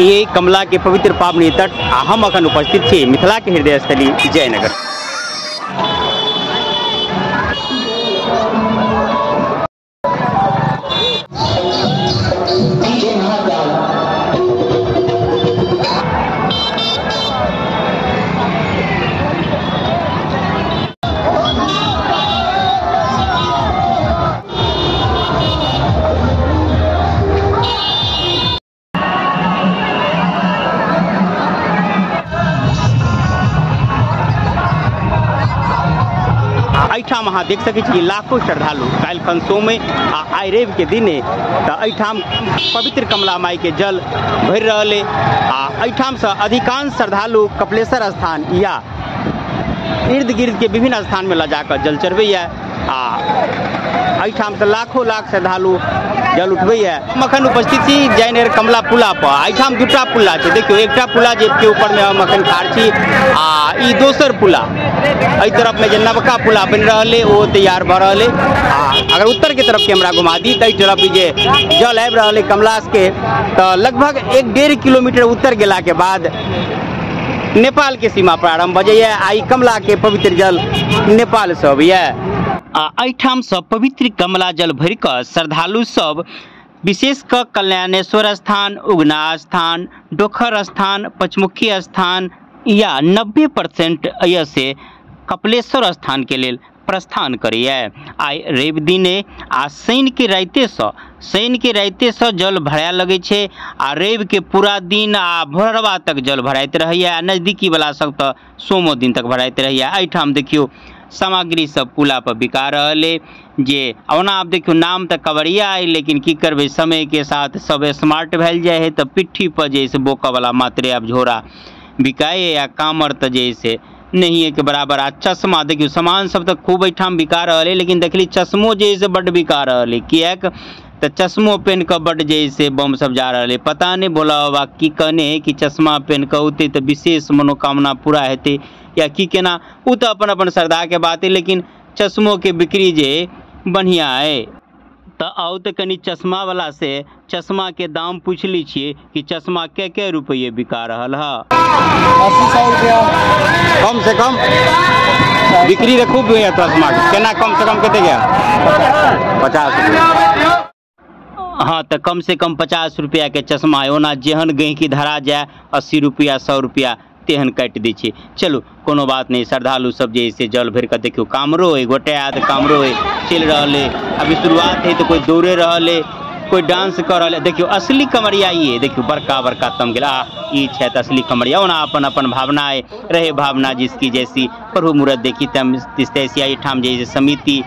ये कमला के पवित्र पावनी तट आ हम अखन उपस्थित छी मिथिला के हृदय स्थली जयनगर। एहिठाम अहाँ देख सकै छी लाखों श्रद्धालु काल्हिखन सोमे आ आइ रवि के दिने तऽ एहिठाम पवित्र कमला माई के जल भरि रहल अइ आ एहिठामसँ अधिकांश श्रद्धालु कपिलेश्वर स्थान या इर्द गिर्द के विभिन्न स्थान में लऽ जाकऽ जल चढ़बैया आ एहिठामसँ लाखों लाख श्रद्धालु जल उठबैया। हम अखन उपस्थित छी जयनगर कमला पुला पर। एहिठाम दूटा पुला छै, देखियौ एकटा पुला जे के ऊपर में हम अखन ठाढ़ छी आ ई दोसर पुला एहि तरफ में जे नवका पुला बनि रहल अइ ओ तैयार भऽ रहल अइ। आ अगर उत्तर के तरफ कैमरा घुमा दी तऽ एहि तरफ जे जल आबि रहल अइ कमला के तऽ लगभग 1.5 किलोमीटर उत्तर गेला के बाद नेपाल के सीमा प्रारंभ भऽ जाइए आ ई कमला के पवित्र जल नेपाल से अबैया। आ एहिठामसँ पवित्र कमला जल भरि कऽ श्रद्धालु सब विशेष कऽ कल्याणेश्वर स्थान, उगना स्थान, डोखर स्थान, पचमुखी स्थान या 90% एहिसँ से कपिलेश्वर स्थान के लेल प्रस्थान करैए। आइ रवि दिने आ शनि के रातिसँ जल भराए लगै छै आ रवि के पूरा दिन आ भोरवा तक जल भराइत रहैए आ नजदीकी वाला सब तऽ सोमो दिन तक भराइत रहैए। एहिठाम देखियौ सामग्री सब पुला पर बिका रहल अइ जे ओना आब देखियौ नाम तऽ कवरिया अइ लेकिन की करबै समय के साथ सब स्मार्ट भेल जाइ है तऽ पिट्ठी पर जे से बोकऽ वाला मात्रे आब झोरा बिकाइ आ कामर तऽ जे से नहिए के बराबर। आ चश्मा देखियौ सामान सब तऽ खूब एहिठाम बिका रहल अइ लेकिन देखली चश्मो जे से बड्ड बिका रहल अइ किएक तऽ चश्मो पेन्ह कऽ बड्ड जे से बम सब जा रहल अइ। पता नहि भोला बाबा की कहने है कि चश्मा पेन्ह कऽ औतै तऽ विशेष मनोकामना पूरा हेतै या की केना, ओ तऽ अपन अपन श्रद्धा के बात है लेकिन चश्मो के बिक्री जे बढ़िया अइ। तऽ आउ तऽ कनि चश्मा वाला से चश्मा के दाम पूछि लै छियै कि चश्मा के के रुपये बिका रहल है। 80-100 रुपया कम से कम बिक्री तऽ खूब होइए चश्मा के, केना कम से कम कते गया? 50 रुपया। हाँ तऽ कम से कम 50 रुपया के चश्मा है। ओना जेहन गहिकी धरा जाए 80 रुपया 100 रुपया तेहन काटि दै छै। चलू कोनो बात नहि, श्रद्धालु सब जे से जल भरि कऽ देखियौ कामरो अइ, गोटे आयत कामरो अइ चलि रहल अइ। अभी शुरुआत है तऽ कोइ दौड़े रहल अइ, कोइ डांस कऽ रहल अइ। देखियौ असली कमरिया ई अइ, देखियौ बड़का बड़का तम गेल आ ई छथि असली कमरिया। ओना अपन अपन भावना अइ, रहे भावना जिसकी जैसी प्रभु मूरत देखी तम तैसी। एहिठाम जे समिति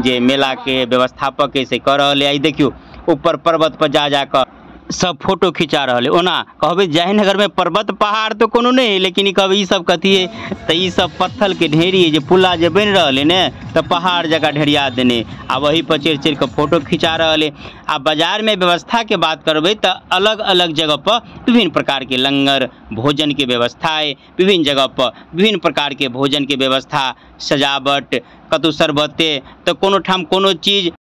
जे मेला के व्यवस्थापक अइ से कऽ रहल अइ। देखियौ ऊपर पर्वत पर जा जा कऽ सब फोटो खिंचा रहल है। ओना कहबै जयनगर में पर्वत पहाड़ तो कोनो नहीं है लेकिन ई कहबै ई सब कथी है तऽ ई सब पत्थर के ढेरी है जे पुला जे बनि रहल है ने तऽ पहाड़ जकाँ ढेरिया देने आ वही पर चढ़ि चढ़ि कऽ फोटो खिंचा रहल है। आ बाजार में व्यवस्था के बात करबै तऽ अलग अलग जगह पर विभिन्न प्रकार के लंगर भोजन के व्यवस्था है, विभिन्न जगह पर विभिन्न प्रकार के भोजन के व्यवस्था, सजावट, कतहु शरबते तऽ कोनो ठाम कोनो चीज,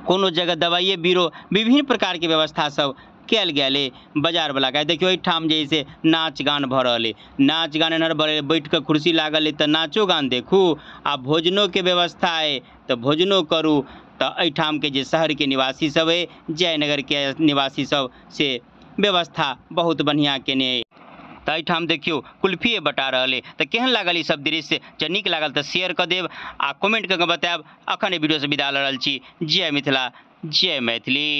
कोनो जगह दवाइए बीरो, विभिन्न प्रकार के व्यवस्था सब कयल गेल अइ बाजार वाला के। देखियौ एहिठाम जे से नाच गान भऽ रहल अइ, नाच गान एन्हर भऽ रहल, बैठ कऽ कुर्सी लागल अइ तऽ नाचो गान देखू आ भोजनो के व्यवस्था अइ तऽ भोजनो करू। तऽ एहिठाम के जे शहर के निवासी सब अइ, जयनगर के निवासी सब से व्यवस्था बहुत बढ़िआँ केने अइ। तऽ एहिठाम देखियौ कुल्फिए बटा रहल अइ। तऽ केहन लागल ई सब दृश्य? जँ नीक लागल तऽ शेयर कऽ देब आ कमेंट कऽ के बतायब। अखन एहि वीडियोसँ विदा लऽ रहल छी। जय मिथिला, जय मैथिली।